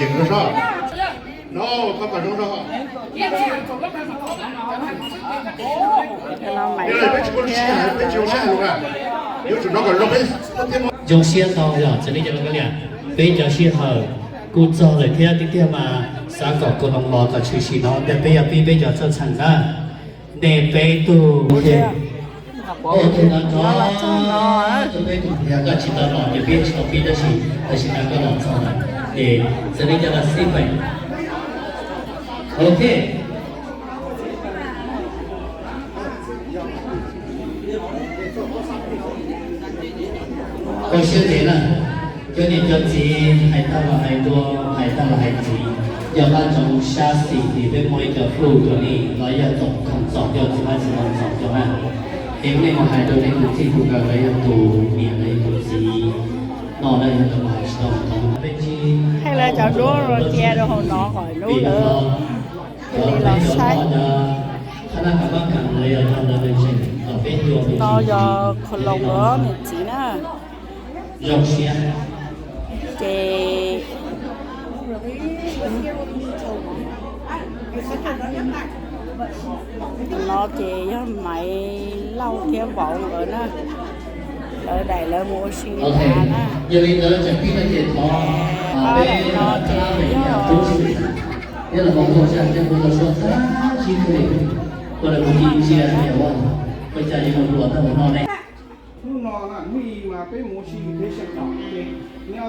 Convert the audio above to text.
Yeem no sob, no koj kom zoo no. Peb tsis zoo sab lug, yuav tsum no kom zoo peb. Zoo siab tau yog txawm li cas los kav liam, peb cov sij hawm kuj txog lawm thiab tiag tiag mas xav kom kaus hloov los kom tshwm sim no tias peb yog pib peb cov txawj txheem na. Nej peb tug, ok, no tso, peb tug yog koj tsis tau los ces peb tsis tau pib tab sis tam sim no koj los txog lawm ces txawm li cas los xij peem. Ok. Koj siab ntev na, cov niam cov txiv hais tag los hais dua, hais tag los hais txiv, yog qab ntsoov sab xis ces peb muaj ib co fluj rau nej los yog txoom khoom txom coj, txiv hmab txiv ntoo txom coj na. Es nej mus hais rau nej tus txij tus nkawm los yog tus niam los yog tus txiv no na, yog tus hais tsis tau ntawd peb tsis, hais lawv cov duab los cia rau hauv no kom lub lawv thiaj li los saib. Qhab nab qhab pab kam los yog tau lawv tseem kom peb tuaj no yog khaus loos los niam txiv na. Zoo siab. Ces no ces yog Maiv Lauj thiab Vauv nkawd na, lawv daim lawv mus ua si na. Yog li ntawd tseem pib no ces thov pab daim no ces yog, yog los mus ua si thiab kuv los suav tag sib kawg li, ua lawv mus ci ntsia ua cas yuav mus luas tag mus no ne. Hnub no na, hnub i mas peb mus ua si yus thiab xeem no ces neb